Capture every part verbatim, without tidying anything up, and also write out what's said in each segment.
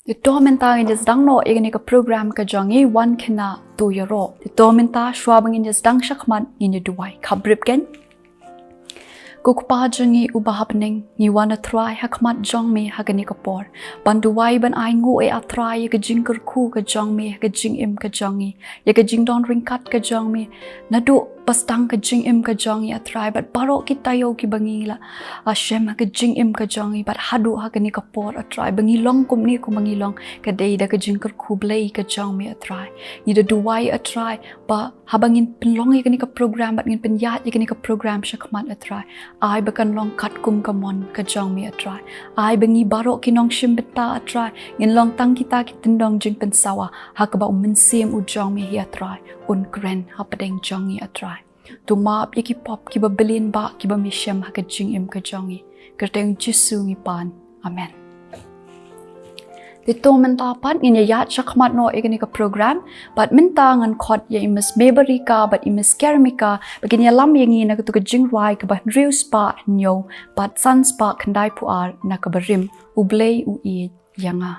Te to mynta ngin ïa sdang noh ïa kane ka program ka jong ngi, Wan Khynnah To Ïaroh. Te to mynta shuwa ba ngin ïa sdang shakhmat, ngin ïa duwai. Khapbrip kein. Ko Kpa jong ngi uba ha bneng, ngi wan, A Trai, ha khmat jong me ha kane ka por ban duwai, ban ainguh, A Trai, ïa ka jingkyrkhu ka jong me ha ka jingim ka jong ngi, ïa ka jingdon ryngkat ka jong me naduh ba sdang ka jingim ka jong ngi, A Trai, bad baroh ki taïew kiba ngi la, ah, shem ha ka jingim ka jong ngi, bad haduh ha kane ka por, A Trai, ba ngi long kumne kumba ngi long, ka dei da ka jingkyrkhu Blei ka jong me, A Trai. Ngi da duwai, A Trai, ba haba ngin pynlong ïa kane ka program, bad ngin pynïaid ïa kane ka program shakhmat, A Trai, ai ba kan long katkum ka mon ka jong me, A Trai. Ai ba ngi baroh ki nongshim bynta, A Trai, ngin long tang kita ki tyndong jingpynsawa, ha kaba U Mynsiem U jong me hi, A Trai, un kren hapdeng jong ngi, A Trai. To map ïa ki pop kiba byllion bah kiba me shem ha ka jingim ka jong ngi. Kyrteng Jisu ngi pan. Amen. Te to mynta pat ngin ïa ïaid shakhmat noh ïa kane ka program, bad mynta ngan khot ïa i Miss Mebarika bad i Miss Kermika ba kin ïalam ïa ngi na kato ka jingrwai kaba hynriew spah hynñiew bad san spah khyndaiphew ar, na kaba rim, U Blei U Ïeit Ïa Nga.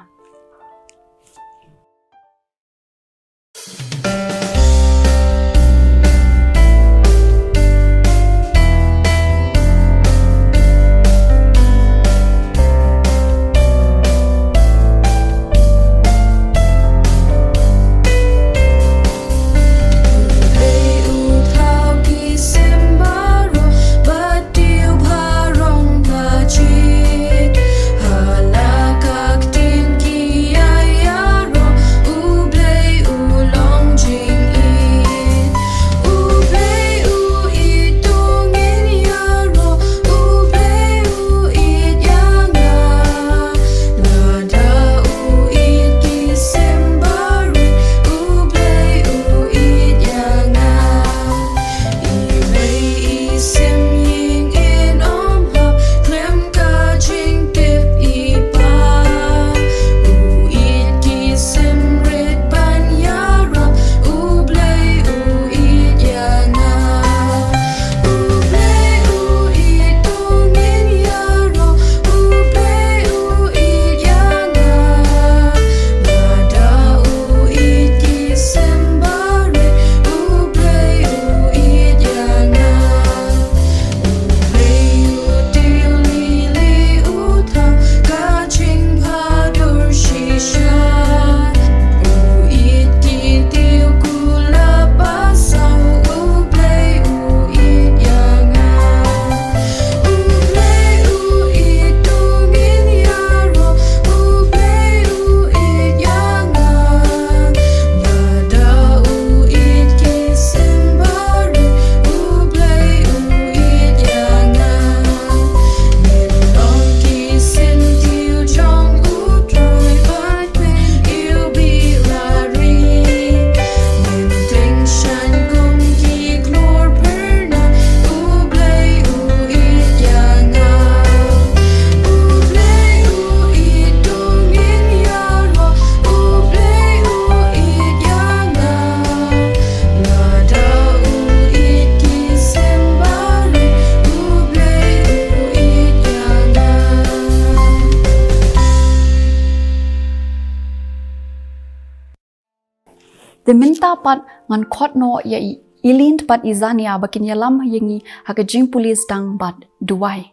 Te mynta pat ngan khot noh ïa i Ilin bad i Zania ba kin ïalam ïa ngi ha ka jingpule sdang bad duwai.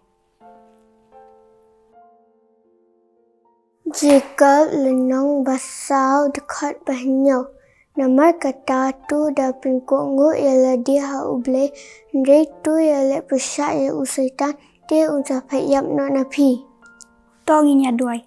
Jakob lynnong ba saw dkhot ba hynñiew. Namar kata to da pynkohnguh ïa lade ha U Blei, hynrei to ïaleh pyrshah ïa u Soitan, te un sa phet ïap noh na phi. To ngin ïa duwai.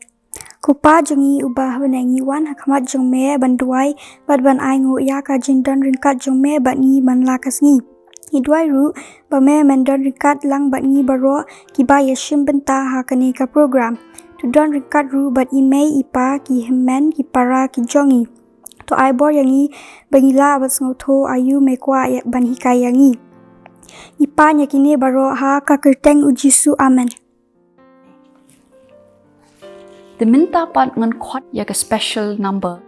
Ko Pa jong ngi uba ha bneng, ngi wan ha khmat jong me ban duwai bad ban ainguh ïa ka jingdon ryngkat jong me bad ngi man la ka sngi. Ngi duwai ruh ba me men don ryngkat lang bad ngi baroh kiba ïashim bynta ha kane ka program. To don ryngkat ruh bad i mei i pa, ki hynmen ki para ki jong ngi. To ai bor ïa ngi ba ngi lah ban sngewthuh aïu me kwah ïa ban hikai ïa ngi. Ngi pan ïa kine baroh ha ka kyrteng U Jisu. Amen. Te mynta pat ngan khot ïa ka special number.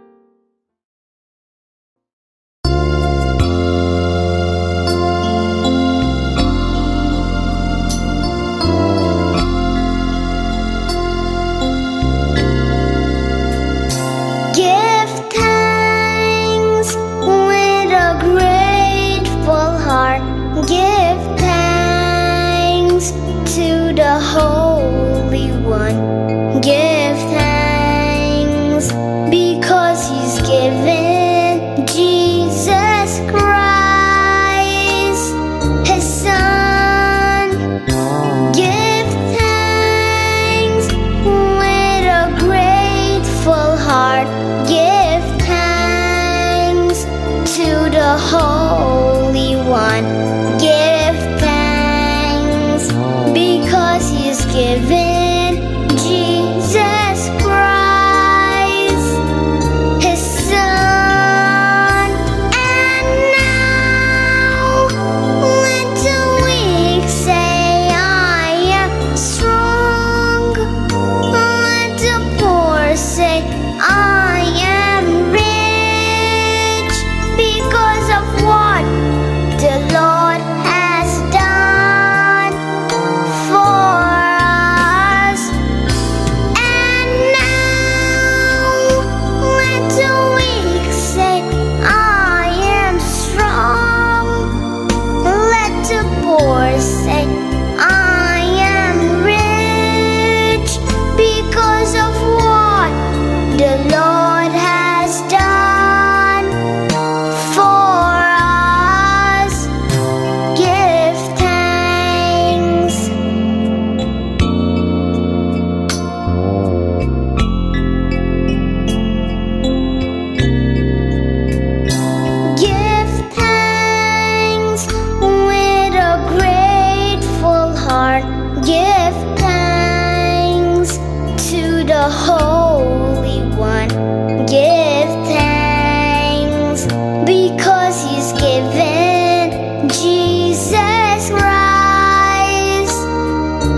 Jesus Christ,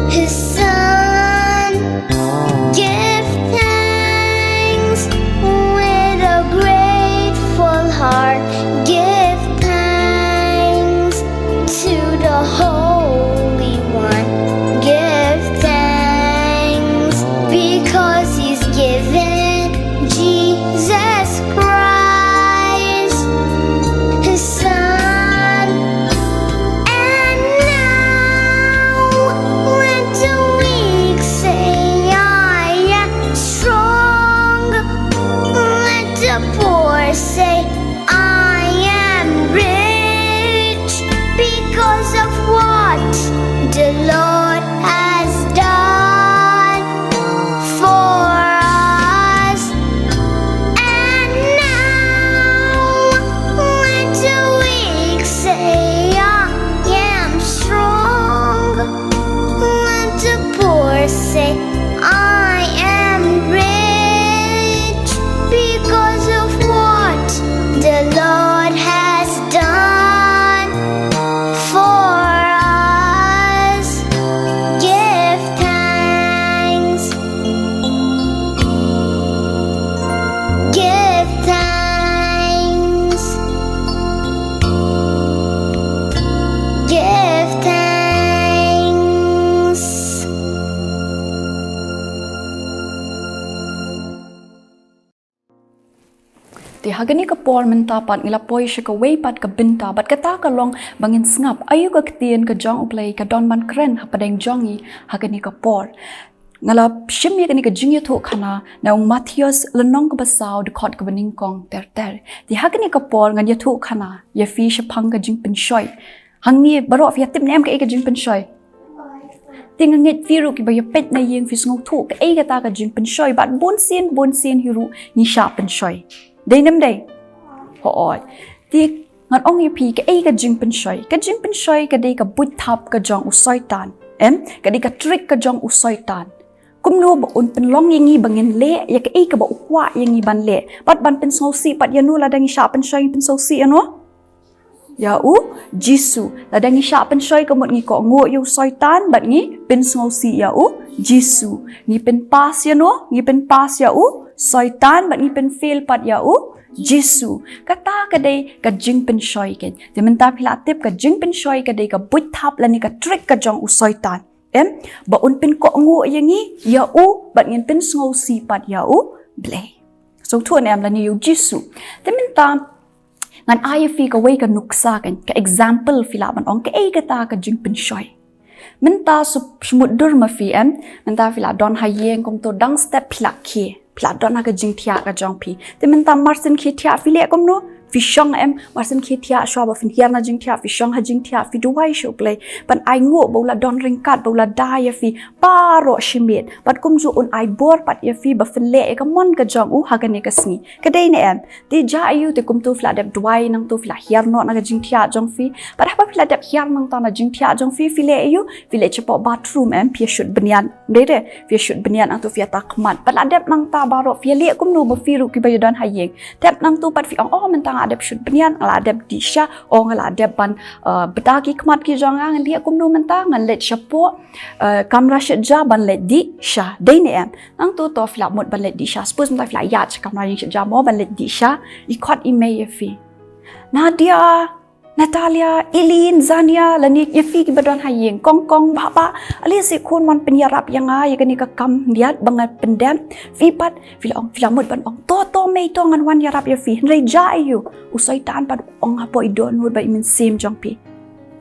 his son. Give thanks with a grateful heart. Give thanks to the Holy One. Give thanks because he's given Jesus Christ, his son. And now let the weak say, "I am strong." Let the poor say, "I am rich because of what the Lord has done for us." And now let the weak say, "I am strong." Let the poor say, "I am rich because of what the Lord has done for us." Give thanks. Give thanks. Give thanks. Te ha kane ka por mynta pat ngi la poi sha kawei pat ka bynta, bad kata ka long ba ngin sngap aïu ka ktien ka jong U Blei ka don ban kren hapdeng jong ngi ha kane ka por. Nga la shim ïa kane ka jingïathuhkhana na u Mathaios lynnong kaba saw dkhot kaba nyngkong ter ter. Te ha kane ka por ngan ïathuhkhana ïa phi shaphang ka jingpynshoi. Hangne baroh phi ïatip ne em kaei ka jingpynshoi? Te nga ngeit phi ruh kiba ïapeit na ïing phi sngewthuh kaei kata ka jingpynshoi, bad bunsien bunsien hi ruh ngi shah pynshoi. Dei ne ym dei? Hooid. Te ngan ong ïa phi kaei ka jingpynshoi. Ka jingpynshoi ka dei ka buit thap ka jong u Soitan. Em, ka dei ka trick ka jong u Soitan. Kumno ba un pynlong ïa ngi ba ngin leh ïa kaei kaba u kwah ïa ngi ban leh. Bad ban pynsngewsih pat ïa no lada ngi shah pynshoi, ngi pynsngewsih ïa no? Ïa u Jisu. Lada ngi shah pynshoi ka mut ngi kohnguh ïa u Soitan bad ngi pynsngewsih ïa u Jisu. Ngi pynpass ïa no, ngi pynpass ïa u Soitan bad ngi pynfail pat ïa u Jisu. Kata ka dei ka jingpynshoi, keiñ. Te mynta phi la tip ka jingpynshoi ka dei ka buit thap lane ka trick ka jong u Soitan. Em, ba un pynkohnguh ïa ngi ïa u bad ngin pynsngewsih pat ïa u Blei. Sngewthuh ne em, lane ïa u Jisu. Te mynta ngan ai ïa phi kawei ka nuksa, keiñ, ka example phi lah ban ong kaei kata ka jingpynshoi. Mynta shu, shu mutdur ma phi, em, mynta phi la don ha ïing kumto, dang step phi la khie, phi la don ha ka jingthiah ka jong phi. Te mynta mar syn khie thiah phi leh kumno? Phi shong, em, mar syn khie thiah, shuwa ba phin hiar na jingthiah phi shong ha jingthiah phi duwai sha u Blei ban ainguh ba u la don ryngkat, ba u la da ïa phi baroh shi miet, bad kumjuh un ai bor pat ïa phi ba phin leh ïa ka mon ka jong u ha kane ka sngi. Ka dei ne em? Te jia aiu te kumto phi la dep duwai, nangto phi la hiar noh na ka jingthiah jong phi. Bad haba phi la dep hiar nangta na jingthiah jong phi, phi leh aiu? Phi leit shapoh bathroom, em, phi ïa shut bniat. Dei re, phi ïa shut bniat, nangto phi ïa ta khmat. Bad la dep nangta baroh phi ïa leh kumno ma phi ruh kiba ïa don ha ïing? Tep nangto pat phi ong, oh, mynta nga la dep shut bniat, nga la dep dih sha, oh, nga la dep ban, eh, bta ki khmat ki jong nga, ngan leh kumno mynta? Ngan leit shapoh, eh, kamra shetja ban leit dih sha. Dei ne em? Nangto to phi la mut ban leit dih sha. Suppose mynta phi la ïaid sha kamra ïing shetja mo ban leit dih sha. I khot i mei ïa phi. Nadia, Natalia, Eileen, Zania, lane ïa phi kiba don ha ïing, kong kong, bah bah, ale se khun mon pynïarap ïa nga ïa kane ka kam ïaid ba nga pyndep. Phi pat phi la ong, phi la mut ban ong, to to mei, to ngan wan ïarap ïa phi. Hynrei jia aiu? U Soitan pat u ong hapoh i dohnud bad i mynsiem jong phi,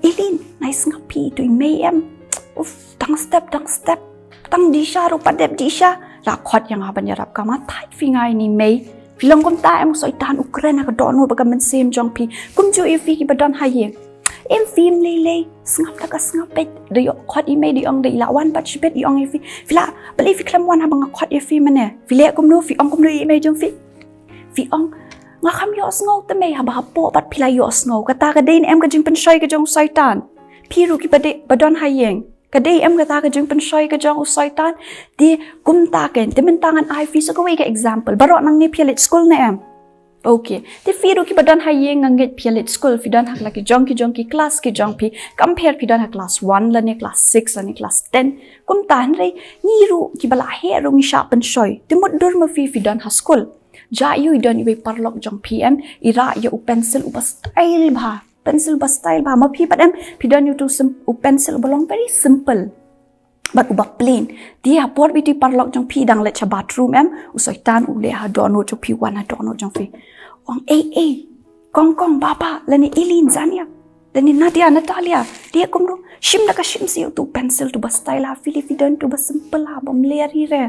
Eileen, nai sngap phi, to i mei em. Uf, dang step, dang step. Tang dih sha ruh pat dep dih sha. La khot ïa nga ban ïarap ka, ma thait phi nga ïa i mei. Phi long kumta em? U Soitan u kren ha ka dohnud bad ka mynsiem jong phi. Kumjuh ïa phi kiba don ha ïing. Em, phim lei lei, sngap da ka sngap beit. Da ïoh khot i mei da i ong da i la wan pat shibit, i ong ïa phi. Phi la, balei phi khlem wan haba nga khot ïa phi mynne? Phi leh kumno, phi ong kumno ïa i mei jong phi? Phi ong, nga kham ïohsngew te mei, haba hapoh pat phi la ïohsngew. Kata ka dei ne em ka jingpynshoi ka jong u Soitan? Phi ruh kiba dei, ba don ha ïing. Ka dei em kata ka jingpynshoi ka jong u Soitan? Te kumta keiñ, te mynta ngan ai phi sa kawei ka example. Baroh nangne phi ïa leit skul ne em? Okay, te phi ruh kiba don ha ïing, nga ngeit phi ïa leit skul, phi don ha la ki jong ki jong ki klas ki jong phi, kam pher phi don ha klas one lane klas six lane klas ten. Kumta hynrei ngi ruh kiba la heh ruh ngi shah pynshoi. Te mutdur ma phi phi don ha skul. Jia ïa u, i don iwei i paralok jong phi em, i rah ïa u pencil uba style bha. Pencil uba style bha. Ma phi pat em, phi don ïa u tu sim-, u pencil uba long very simple. Bad uba plain. Te ha por ba iti i paralok jong phi i dang leit sha bathroom em, u Soitan u leh ha dohnud jong phi, wan ha dohnud jong phi. Ong, "Ei, ei, Kong Kong, Baba, lane Eileen, Zania, lane Nadia, Natalia, te kumno, shim da ka shim seh ïa u tu pencil tu ba style ha, phi leh phi don tu ba simple ha, bym leh ri re.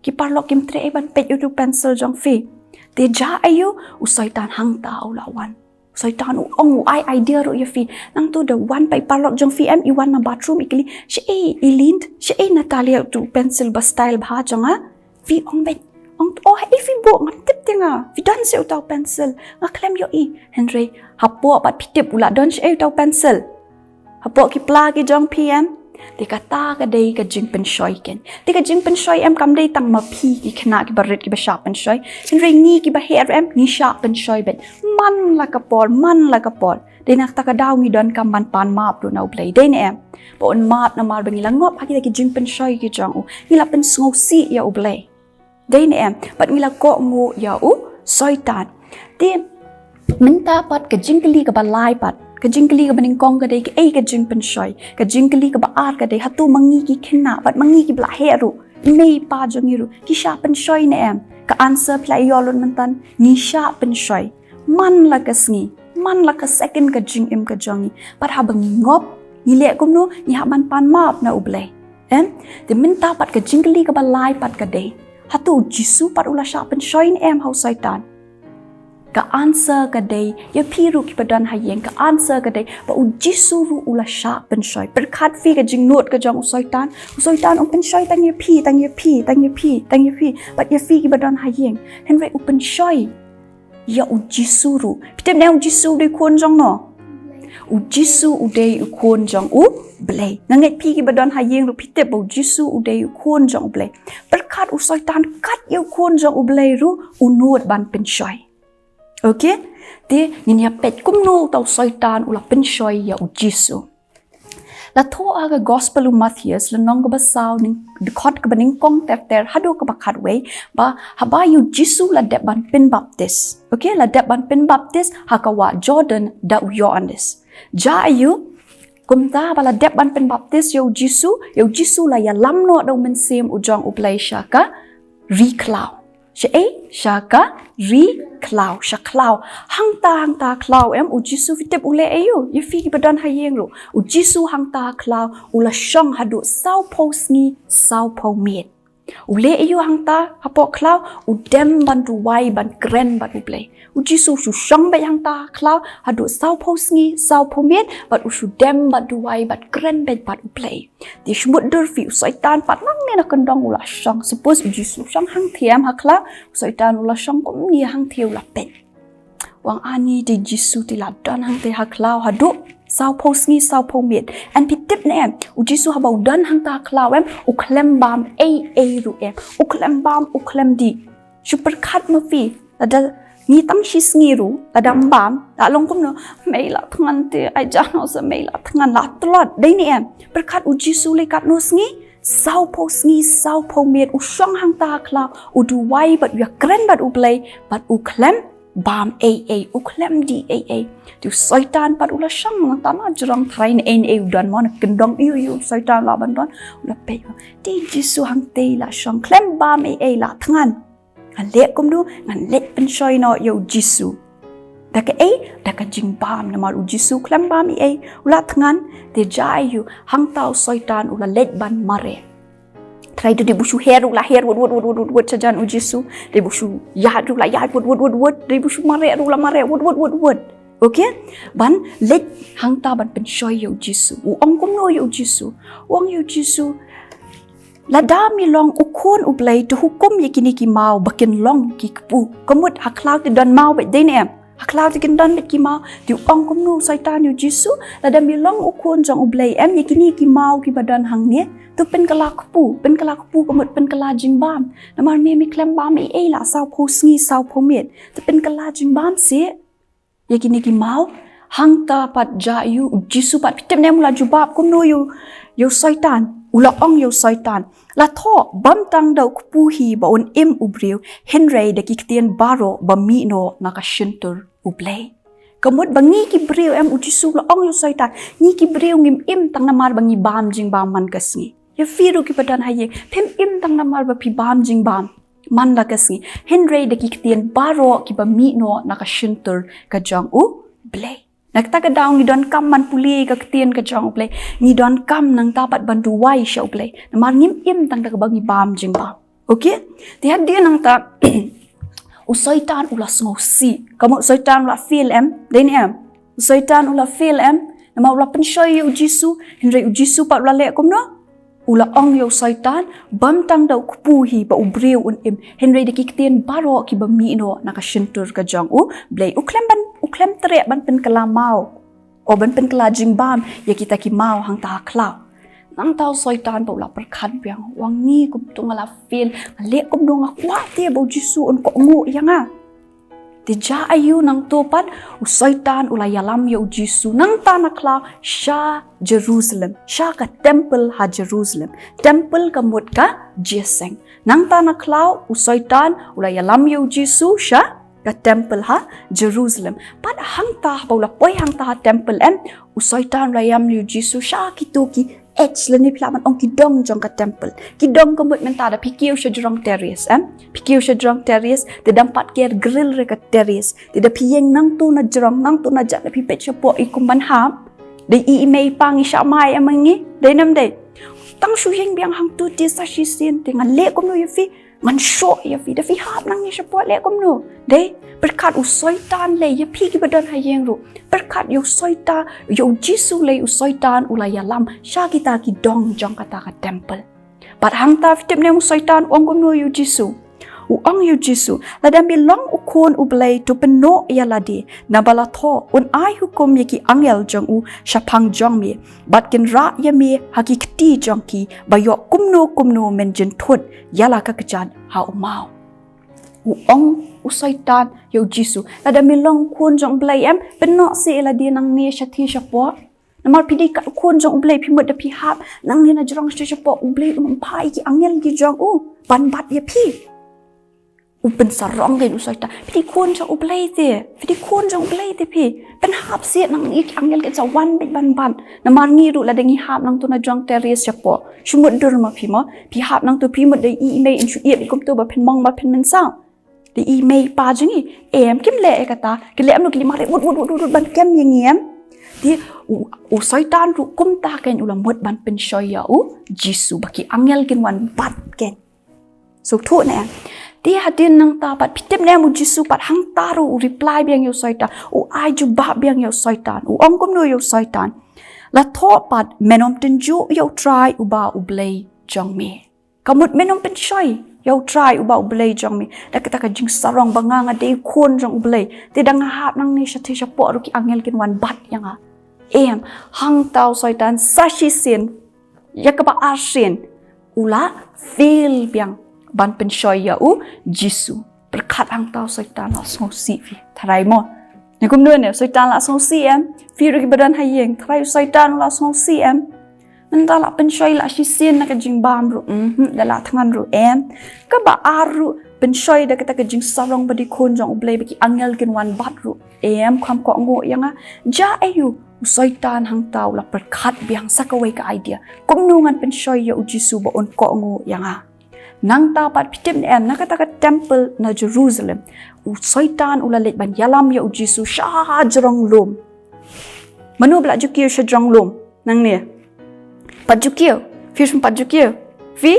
Ki paralok kim treh ei ban peit ïa u tu pencil jong phi." Te jia ïa u, u Soitan hangta u la wan. Soitan u ong, u ai idea ruh ïa phi. Nangta da wan pat i paralok jong phi em, i wan na bathroom, i kylli, "Shaei Eileen, shaei Natalia, u tu pencil ba style bha jong nga?" Phi ong beit, ong, "Oh, haei phi buh, ngam tip te nga. Phi don seh u tu pencil, nga khlem ïohi." Hynrei hapoh pat phi tip u la don shaei u tu pencil? Hapoh ki pla ki jong phi em. Te kata ka dei ka jingpynshoi kein. Te ka jingpynshoi em kam dei tang ma phi ki khynnah kiba rit kiba shah pynshoi. Hynrei ngi kiba heh ruh em, ngi shah pynshoi beit. Man la ka por, man la ka por. Dei na kata ka daw ngi donkam ban pan map ruh na U Blei. Dei ne em? Ba un map namar ba ngi la ngop ha kita ki jingpynshoi ki jong u. Ngi la pynsngewsih ïa U Blei. Dei ne em? Bad ngi la kohnguh ïa u Soitan. Te mynta pat ka jingkylli kaba lai pat, ka jingkylli kaba nyngkong ka dei kaei ka jingpynshoi. Ka jingkylli kaba ar ka dei, hato ma ngi ki khynnah bad ma ngi kiba la heh ruh, i mei i pa jong ngi ruh, ki shah pynshoi ne em? Ka answer phi la ïoh lut mynta, ngi shah pynshoi. Man la ka sngi, man la ka second ka jingim ka jong ngi. Bad haba ngi ngop, ngi leh kumno? Ngi hap ban pan map na U Blei. Em? Te mynta pat ka jingkylli kaba lai pat ka dei, hato U Jisu pat u la shah pynshoi ne em ha u Soitan? Ka answer ka dei, ïa phi ruh kiba don ha ïing, ka answer ka dei ba U Jisu ruh u la shah pynshoi. Pyrkhat phi ka jingnud ka jong u Soitan. U Soitan um pynshoi tang ïa phi, tang ïa phi, tang ïa phi, tang ïa phi. Bad ïa phi kiba don ha ïing. Hynrei u pynshoi ïa U Jisu ruh. Phi tip ne em U Jisu u dei u khun jong no? U Jisu u dei u khun jong U Blei. Nga ngeit phi kiba don ha ïing ruh phi tip ba U Jisu u dei u khun jong U Blei. Pyrkhat u Soitan kat ïa u khun jong U Blei ruh u nud ban pynshoi. Okay? Te ngin ïa peit kumno uta u Soitan u la pynshoi ïa U Jisu. La thoh ha ka Gospel u Mathaios, lynnong kaba saw, nyng-, dkhot kaba nyngkong ter ter haduh kaba khatwei, ba haba ïa U Jisu la dep ban pynbaptis. Okay, la dep ban pynbaptis ha ka wah Jordan da u Ïoannis. Jia ïa u, kumta ba la dep ban pynbaptis ïa U Jisu, ïa U Jisu la ïalam noh da U Mynsiem u jong U Blei sha ka ri khlaw. Shaei? Sha ka ri khlaw, sha khlaw. Hangta, hangta khlaw em, U Jisu phi tip u leh aïu? Ïa phi kiba don ha ïing ruh. U Jisu hangta khlaw u la shong haduh sawphew sngi sawphew miet. U leh aïu hangta hapoh khlaw? U dem ban duwai ban kren bad U Blei. U Jisu u shu shong beit hangta khlaw haduh sawphew sngi sawphew miet, bad u shu dem bad duwai bad kren beit bad U Blei. Te shu mutdur phi, u Soitan pat nangne na kyndong u la shong. Suppose U Jisu u shong hangthie em ha khlaw, u Soitan u la shong kumne hangthie u la peit. U ong ani te Jisu te la don hangta ha khlaw haduh sawphew sngi sawphew miet. And phi tip ne em, U Jisu haba u don hangta ha khlaw em, u khlem bam ei ei ruh em. U khlem bam, u khlem dih. Shu pyrkhat ma phi, lada ngi tang shi sngi ruh, lada ym bam, la long kumno, mei la thngan te, ai jano sa mei la thngan, la tlot, dei ne em. Pyrkhat U Jisu leh katno sngi, sawphew sngi sawphew miet, u shong hangta ha khlaw, u duwai bad u ïakren bad U Blei, bad u khlem bam ei ei, u khlem dih ei ei. Te u Soitan pat u la shong nangta na jrong tharai ne ei ne ei u don mo, na kyndong ïu ïu u Soitan lah ban don, u la peit. Te Jisu hangta la shong, khlem bam ei ei, la thngan. Ngan leh kumno? Ngan leit pynshoi noh ïa U Jisu. Da kaei? Da ka jingbam, namar U Jisu khlem bam ei ei, u la thngan. Te jia ïa u, hangta u Soitan u la leit ban mareh. Tharai te dei ba u shu her ruh u la her wut wut wut wut wut sha jan U Jisu. Dei ba u shu ïaid ruh u la ïaid wut wut wut wut. Dei ba u shu mareh ruh u la mareh wut wut wut wut. Okay? Ban leit hangta ban pynshoi ïa U Jisu. U ong kumno ïa U Jisu? U ong ïa U Jisu, lada me long u Khun U Blei, to hukum ïa kine ki maw ba kin long ki kpu. Ka mut ha khlaw te don maw beit, dei ne em? Ha khlaw te kin don beit ki maw. Te u ong kumno u Soitan ïa u Jisu, lada me long u khun jong U Blei em, ïa kine ki maw kiba don hangne to pynkylla kpu, pynkylla kpu ka mut pynkylla jingbam. Namar me me khlem bam ei ei la saw phew sngi saw phew miet. To pynkylla jingbam seh ïa kine ki maw. Hangta pat jia ïa u, u Jisu pat, phi tip ne em u la jubab kumno ïa u, ïa u Soitan. U la ong ïa u Soitan, la thoh, bym tang da u kpu hi ba un im u briew, hynrei da ki ktien baroh ba mih noh na ka shyntur U Blei. Ka mut ba ngi ki briew em, u Jisu u la ong ïa u Soitan, ngi ki briew ngim im tang namar ba ngi bam jingbam man ka sngi. Ïa phi ruh kiba don ha ïing, phim im tang namar ba phi bam jingbam man la ka sngi, hynrei da ki ktien baroh kiba mih noh na ka shyntur ka jong U Blei. Na kata ka daw ngi donkam ban pule ka ktien ka jong U Blei, ngi donkam nangta pat ban duwai sha U Blei. Namar ngim im tang da kaba ngi bam jingbam. Okay? Te hadien nangta u Soitan u la sngewsih. Ka mut u Soitan u la feel em, dei ne em? U Soitan u la feel em, namar u la pynshoi ïa u Jisu, hynrei u Jisu pat u la leh kumno? U la ong ïa u Soitan, bym tang da u kpu hi ba u briew un im, hynrei da ki ktien baroh kiba mih noh na ka shyntur ka jong U Blei. U khlem ban, u khlem treh ban pynkylla maw, o ban pynkylla jingbam ïa kita ki maw hangta ha khlaw. Nangta u Soitan pat u la pyrkhat biang, u ong ngi kumto nga la feel, nga leh kumno, nga kwah te ba u Jisu un kohnguh ïa nga. Te jia aiu nangto pat, u Soitan u la ïalam ïa u Jisu nangta na khlaw sha Jerusalem, sha ka temple ha Jerusalem. Temple ka mut ka jingïaseng. Nangta na khlaw u Soitan u la ïalam ïa u Jisu sha ka temple ha Jerusalem. Pat hangta haba u la poi hangta ha temple em, u Soitan u la ïalam ïa u Jisu sha kito ki edge lane phi lah ban ong ki dong jong ka temple. Ki dong ka mut mynta da phi kiew sha jrong terrace em. Phi kiew sha jrong terrace, te dang pat ker grill re ka terrace. Te da phi ïeng nangto na jrong, nangto na jaka da phi peit shapoh i kum ban hap. Dei i i mei i pa ngi shah mai em ngi. Dei ne em dei? Tang shu ïeng biang hangto te sa shisien te ngan leh kumno ïa phi. Ngan shoh ïa phi, da phi hap nangne shapoh leh kumno. Dei, pyrkhat u Soitan lei ïa phi kiba don ha ïing ruh. Pyrkhat ïa u Soitan, ïa u Jisu lei u Soitan u la ïalam sha kita ki dong jong kata ka temple. Bad hangta phi tip ne em u Soitan u ong kumno ïa u Jisu. U ong ïa u Jisu, lada me long u khun U Blei to pynnoh ïa lade, naba la thoh, un ai hukum ïa ki angel jong u shaphang jong me, bad kin rah ïa me ha ki kti jong ki, ba ïoh kumno kumno men jynthut ïa la ka kjat ha u maw. U ong u Soitan ïa u Jisu, lada me long khun jong U Blei em, pynnoh seh ïa lade nangne shathie shapoh. Namar phi dei ka khun jong U Blei, phi mut da phi hap nangne na jrong shathie shapoh, U Blei un pynphai ïa ki angel ki jong u ban bat ïa phi. U pynsarong kein u Soitan. Phi dei khun jong U Blei te. Phi dei khun jong U Blei te phi. Pynhap seh nangne ki angel kin sa wan beit ban bat. Namar ngi ruh lada ngi hap nangto na jrong terrace shapoh, shu mutdur ma phi mo. Phi hap nangto phi mut da i i mei in shu ïeit kumto ba phin mong ba phin mynsaw. Da i i mei i pa jong ngi. Em, kim leh ïa kata. Ki leh em no, ki leh mareh wut wut wut wut ban kem ïa ngi em. Te u, u Soitan ruh kumta kein u la mut ban pynshoi ïa u Jisu ba ki angel kin wan bat kein. Sngewthuh ne em? Te hadien nangta pat phi tip ne em u Jisu pat hangta ruh u reply biang ïa u Soitan. U ai jubab biang ïa u Soitan. U ong kumno ïa u Soitan. La thoh pat men ym tynjuh ïa U Trai uba U Blei jong me. Ka mut men ym pynshoi ïa U Trai uba U Blei jong me. Da kata ka jingsarong ba nga nga dei khun jong U Blei. Te da nga hap nangne shathie shapoh ruh ki angel kin wan bat ïa nga. Em, hangta u Soitan sa shisien, ïa kaba arsien, u la fail biang ban pynshoi ïa u Jisu. Pyrkhat hangta u Soitan la sngewsih phi. Tharai mo. Ne kumno ne, u Soitan la sngewsih em. Phi ruh kiba don ha ïing, tharai u Soitan la sngewsih em. Mynta la pynshoi la shisien na ka jingbam ruh, mhm, da la thngan ruh em. Kaba ar ruh, pynshoi da kata ka jingsarong ba dei khun jong U Blei ba ki angel kin wan bat ruh. Em, kham kohnguh ïa nga. Jia aiu, u Soitan hangta u la pyrkhat biang sa kawei ka idea. Kumno ngan pynshoi ïa u Jisu ba un kohnguh ïa nga. Nangta pat phi tip ne em, na kata ka temple na Jerusalem. U Soitan u la leit ban ïalam ïa u Jisu sha jrong lum. Mano ba la ju kiew sha jrong lum nangne? Pat ju kiew. Phi ruh phim pat ju kiew. Phi,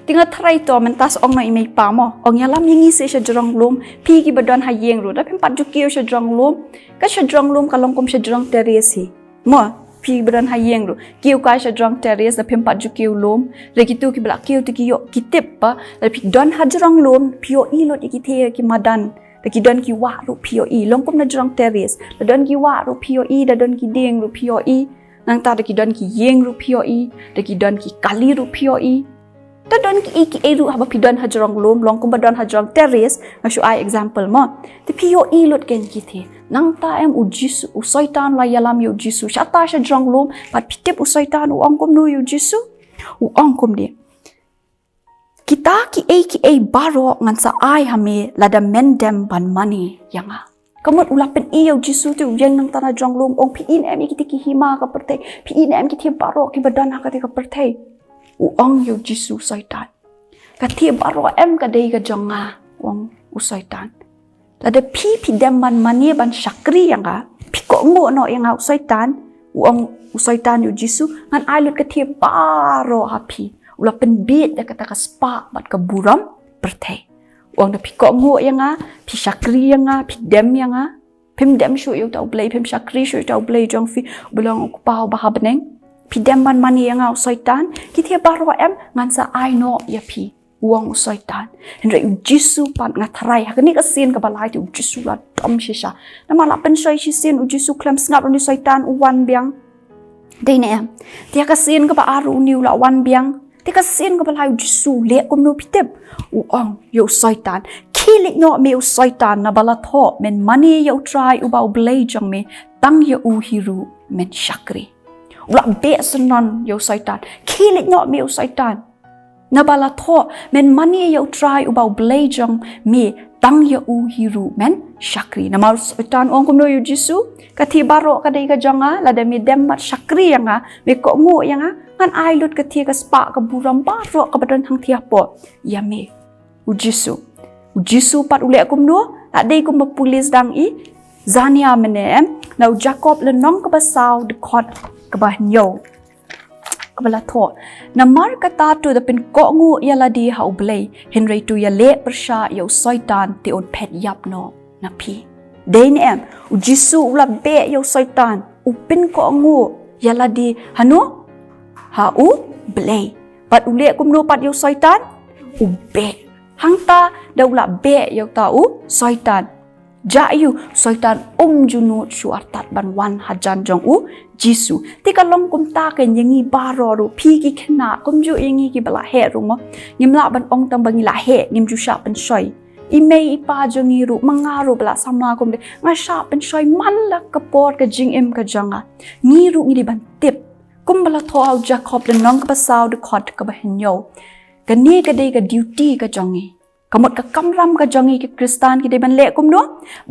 te nga tharai to mynta sa ong na i mei i pa mo. Ong ïalam ïa ngi seh sha jrong lum. Phi kiba don ha ïing ruh, da phim pat ju kiew sha jrong lum. Ka sha jrong lum ka long kum sha jrong terrace hi. Mo, phi ba don ha ïing ruh. Kiew kai sha jrong terrace, da phim pat ju kiew lum. Re kito kiba la kiew te ki ïoh ki tip ba, da phi don ha jrong lum, phi ïohi lut ïa ki thie ki madan. Da ki don ki wah ruh phi ïohi, long kum na jrong terrace. Da don ki wah ruh phi ïohi, da don ki dieng ruh phi ïohi. Nangta da ki don ki ïing ruh phi ïohi, da ki don ki kali ruh phi ïohi. Da don ki ei ki ei ruh haba phi don ha jrong lum, long kum ba don ha jrong terrace, nga shu ai example mo. Te phi ïohi lut kein ki te. Nangta em u Jisu, u Soitan la ïalam ïa u Jisu. Shata sha jrong lum, bad phi tip u Soitan u ong kumno ïa u Jisu. U ong kumne. Kita ki ei ki ei baroh ngan sa ai ha me lada men dem ban mane ïa nga. Ka mut u la pyni ïa u Jisu te u ïeng nangta na jrong lum, ong phi i ne em ïa kite ki hima ka pyrthei, phi i ne em kite baroh kiba don ha kate ka pyrthei. U ong ïa u Jisu u Soitan. Kate baroh em ka dei ka jong nga, u ong u Soitan. Lada phi phi dem ban mane ban shakri ïa nga, phi kohnguh noh ïa nga u Soitan, u ong u Soitan ïa u Jisu, ngan ai lut kate baroh ha phi. U la pynbit da kata ka spah bad ka burom pyrthei. U ong da phi kohnguh ïa nga, phi shakri ïa nga, phi dem ïa nga. Phim dem shuh ïa uta u Blei, phim shakri shuh ïa uta u Blei jong phi, uba long u Kpa uba ha bneng. Phi dem ban mane ïa nga u Soitan, kite baroh em ngan sa ai noh ïa phi. U ong u Soitan. Hynrei u Jisu pat nga tharai. Ha kane ka sien kaba lai te u Jisu la dom shisha. Namar la pynshoi shisien u Jisu khlem sngap une u Soitan u wan biang. Dei ne em. Te ha ka sien kaba ar une u la wan biang. Te ka sien kaba lai u Jisu u leh kumno phi tip. U ong ïa u Soitan. Khie leit noh me u Soitan naba la thoh men mane ïa u Trai uba u Blei jong me tang ïa u hi ruh men shakri. U la beh syndon ïa u Soitan. Khie leit noh me u Soitan. Naba la thoh, men mane ïa u Trai uba u Blei jong me tang ïa u hi ruh men shakri. Namar u Soitan u ong kumno ïa u Jisu, kate baroh ka dei ka jong nga, lada me dem bad shakri ïa nga, me kohnguh ïa nga, ngan ai lut kate ka spah ka burom baroh kaba don hangthie hapoh ïa me. U Jisu. U Jisu pat u leh kumno, la dei kumba pulit dang i, zania mene em, na u Jakob lynnong kaba saw dkhot kaba hynñiew. Kaba la thoh. Namar kata to da pynkohnguh ïa lade ha u Blei, hynrei to ïaleh pyrshah ïa u Soitan te un phet ïap noh na phi. Dei ne em, u Jisu u la beh ïa u Soitan, u pynkohnguh ïa lade hano? Ha u Blei. Bad u leh kumno pat ïa u Soitan? U beh. Hangta da u la beh ïa uta u Soitan. Jah ïa u Soitan um ju nud shuh artat ban wan hajan jong u Jisu. Te ka long kumta kein ïa ngi baroh ruh phi ki khynnah kumjuh ïa ngi kiba la heh ruh mo. Ngim lah ban ong tang ba ngi la heh ngim ju shah pynshoi. I mei i pa jong ngi ruh ma nga ruh ba la samla kumne nga shah pynshoi man la ka por ka jingim ka jong nga. Ngi ruh ngi dei ban tip. Kumba la thoh ha u Jakob lynnong kaba saw dkhot kaba hynñiew. Kane ka dei ka duty ka jong ngi. Ka mut ka kamram ka jong ngi ki Khristan ki dei ban leh kumno?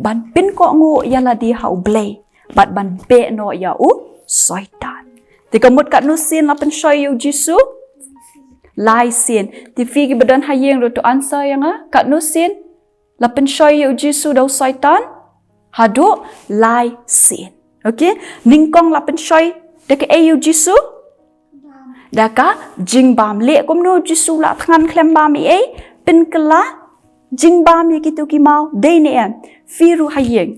Ban pynkohnguh ïa lade ha u Blei. Bad ban beh noh ïa u Soitan. Te ka mut katno sien la pynshoi ïa u Jisu? Lai sien. Te phi kiba don ha ïing ruh to answer ïa nga. Katno sien la pynshoi ïa u Jisu da u Soitan? Haduh lai sien. Okay? Nyngkong la pynshoi da kaei ïa u Jisu? Da ka jingbam. Leh kumno u Jisu la thngan khlem bam ei ei? Pynkylla jingbam ïa kito ki maw. Dei ne em? Phi ruh ha ïing.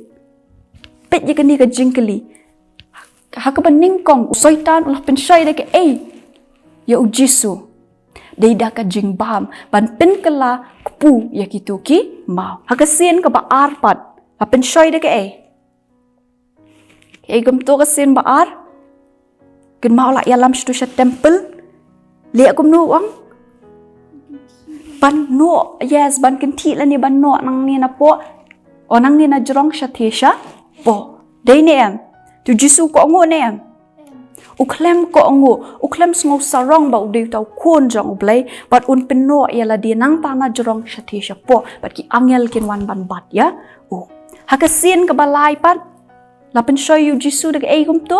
Peit ïa kane ka jingkylli. Ha kaba nyngkong u Soitan u la pynshoi da kaei ïa u Jisu? Dei da ka jingbam ban pynkylla kpu ïa kito ki maw. Ha ka sien kaba ar pat la pynshoi da kaei? Kaei kumto ka sien ba ar? Kynmaw la ïalam sha tu sha temple. Leh kumno u ong? Ban noh, yes, ban kynthih lane ban noh nangne napoh. O nangne na jrong shatei shapoh. Dei ne em? Te u Jisu u kohnguh ne em? U khlem kohnguh, u khlem sngew sarong ba u dei uta u khun jong u Blei, bad un pynnoh ïa lade nangta na jrong shatei shapoh, bad ki angel kin wan ban bat ïa u. Ha ka sien kaba lai pat, la pynshoi ïa u Jisu da kaei kumto?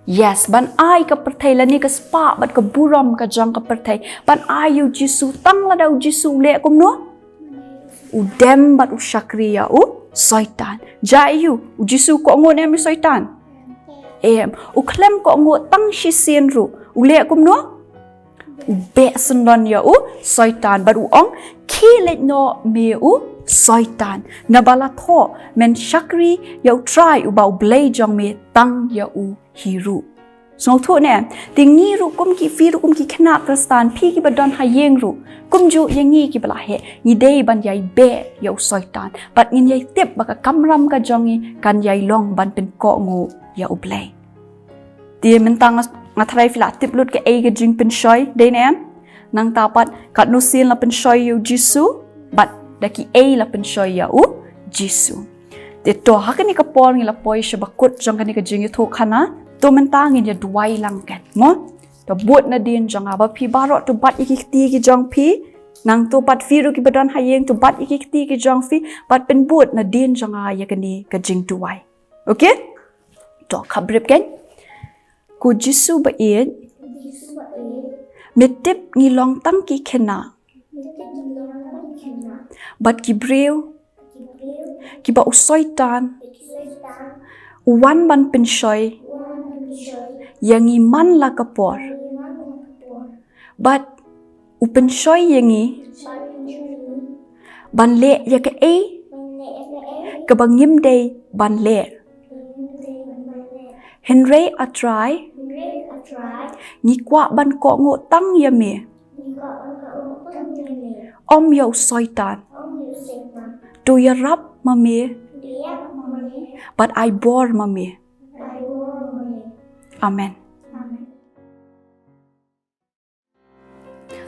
Yes, ban ai ka pyrthei lane ka spah bad ka burom ka jong ka pyrthei. Ban ai ïa u Jisu tang lada u Jisu u leh kumno? U dem bad u shakri ïa u Soitan. Jia ïa u, u Jisu u kohnguh ne em ïa u Soitan? Em, u khlem kohnguh tang shisien ruh. U leh kumno? U beh syndon ïa u Soitan bad u ong, khie leit noh me u Soitan. Naba la thoh, men shakri ïa u Trai uba u Blei jong me tang ïa u hi ruh. Sngewthuh ne, te ngi ruh kum ki, phi ruh kum ki khynnah Khristan, phi kiba don ha ïing ruh, kumjuh ïa ngi kiba la heh, ngi dei ban ïai beh ïa u Soitan. Bad ngin ïai tip ba ka kamram ka jong ngi kan ïai long ban pynkohnguh ïa U Blei. Te mynta nga, nga tharai phi la tip lut kaei ka jingpynshoi, dei ne em? Nangta pat katno sien la pynshoi ïa u Jisu, bad da kiei la pynshoi ïa u Jisu. Te to, ha kane ka por ngi la poi sha ba kut jong kane ka jingïathuhkhana, to mynta ngin ïa duwai lang kat, mo? To bud nadien jong nga, ba phi baroh to bat ïa ki kti ki jong phi, nangta pat phi ruh kiba don ha ïing to bat ïa ki kti ki jong phi, bad pynbud nadien jong nga ïa kane ka jingduwai. Okay? To, khapbrip ken. Ko Jisu ba ïeit, me tip ngi long tang ki khynnah bad ki briew kiba u Soitan u wan ban pynshoi ïa ngi man la ka por. Bad u pynshoi ïa ngi ban leh ïa kaei kaba ngim dei ban leh. Hynrei A Trai, ngi kwah ban kohnguh tang ïa me. Ym ïa u Soitan. To ïarap ma me bad ai bor ma me. Amen.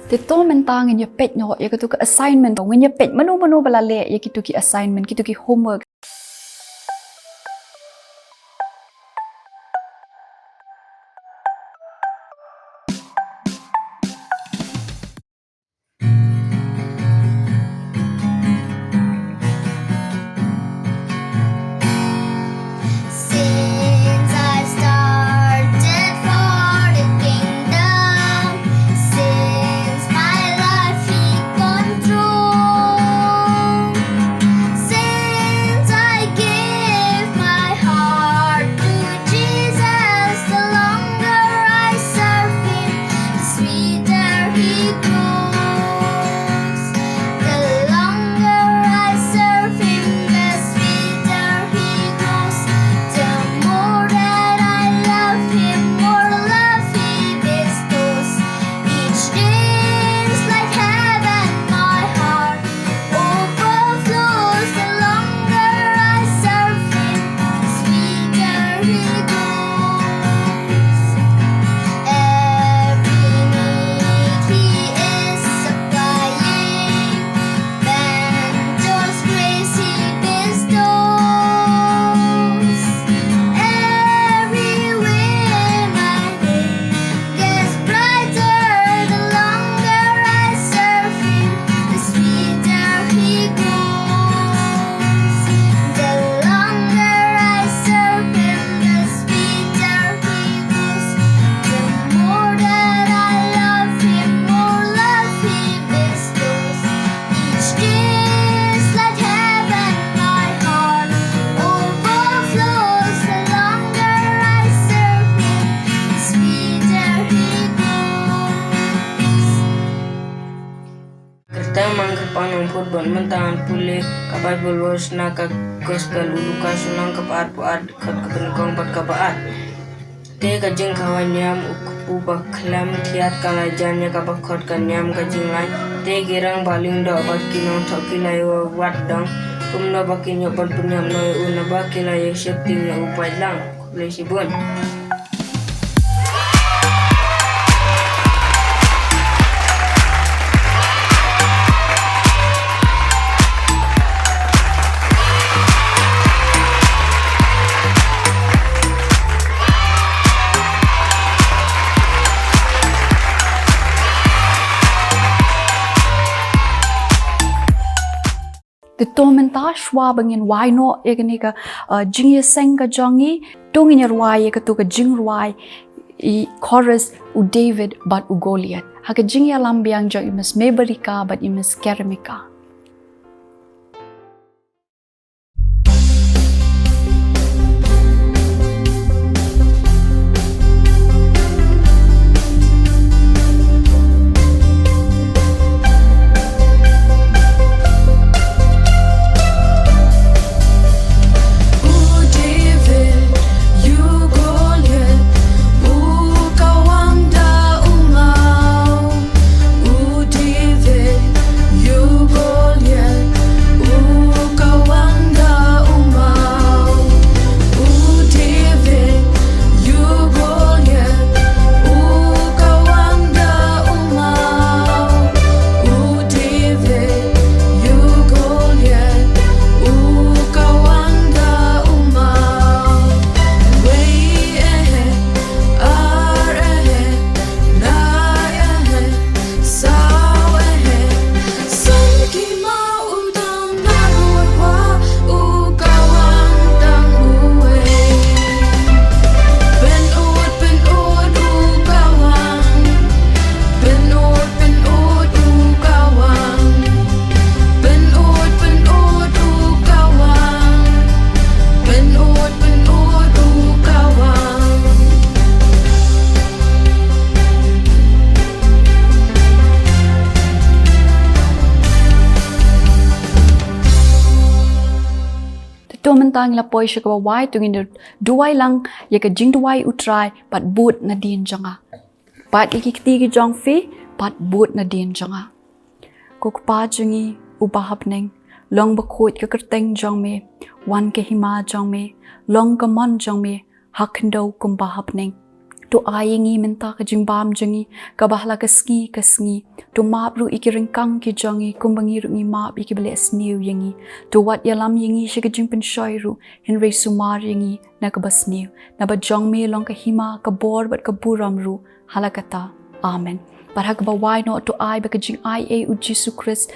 Te to mynta ngin ïa peit noh ïa kito ki assignment. Ngin ïa peit mano mano ba la leh ïa kito ki assignment, kito ki homework. Since I started for the kingdom, since my life he control, since I gave my heart to Jesus, the longer I serve him, the sweeter he grows. The longer I serve him, the sweeter he grows. The more that I love him, more love he bestows. Each day is like heaven, my heart overflows. The longer I serve him, the sweeter he grows. Every need he is supplying, boundless grace he bestows. Everywhere my way gets brighter, the longer I serve him, the sweeter he grows. The longer I serve him, the sweeter he grows. The more that I love him, more love he bestows. Each day is like heaven, my heart overflows. The longer I serve him, the sweeter he grows. Kyrteng ma nga kyrpang nongphut bad mynta ngan pule ka Bible verse na ka Gospel u Lukas u nang kaba arphew ar, dkhot kaba nyngkong bad kaba ar. Te ka jingkhawai niam u kpu ba khlem thiat ka la jan ïa kaba khot ka niam ka jinglait. Te ki rangbah lyngdoh bad ki nongthoh ki la ïa wad dong kumno ba kin ïoh ban pynïap noh ïa u naba ki la ïa sheptieng ïa u paidlang. Khublei shibun. Te to mynta shuwa ba ngin wai noh ïa kane ka, uh, jingïaseng ka jong ngi, to ngin ïa rwai ïa kato ka jingrwai i chorus u David bad u Goliath. Ha ka jingïalam biang jong i Miss Mebarika bad i Miss Kermika. Tang la poi sha kaba wai, to ngin duwai lang ïa ka jingduwai u Trai, bad bud nadien jong nga. Bad ïa ki kti ki jong phi, bad bud nadien jong nga. Ko Kpa jong ngi uba ha bneng, long bakhuid ka kyrteng jong me, wan ka hima jong me, long ka mon jong me, ha khyndew kumba ha bneng. To ai ïa ngi mynta ka jingbam jong ngi, kaba ha la ka sngi ka sngi. To map ruh ïa ki ryngkang ki jong ngi, kumba ngi ruh ngi map ïa kiba leh sniew ïa ngi. To wat ïalam ïa ngi sha ka jingpynshoi ruh, hynrei sumar ïa ngi na kaba sniew. Naba jong me long ka hima, ka bor bad ka burom ruh, ha la katta. Amen. Bad ha kaba wai noh to ai ba ka jingai ei u Jisu Khrist,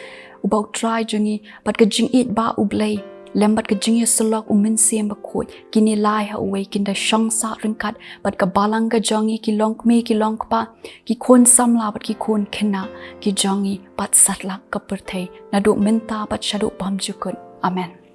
uba u Trai jong ngi, bad ka jingïeit ba u Blei, lem bad ka jingïasyllok u Mynsiem Bakhuid, kin ïalai ha uwei, kin da shong sah ryngkat bad ka balang ka jong ngi, ki longkmie ki longkpa, ki khun samla bad ki khun khynnah ki jong ngi, bad satlak ka pyrthei, naduh mynta bad shaduh bymjukut. Amen.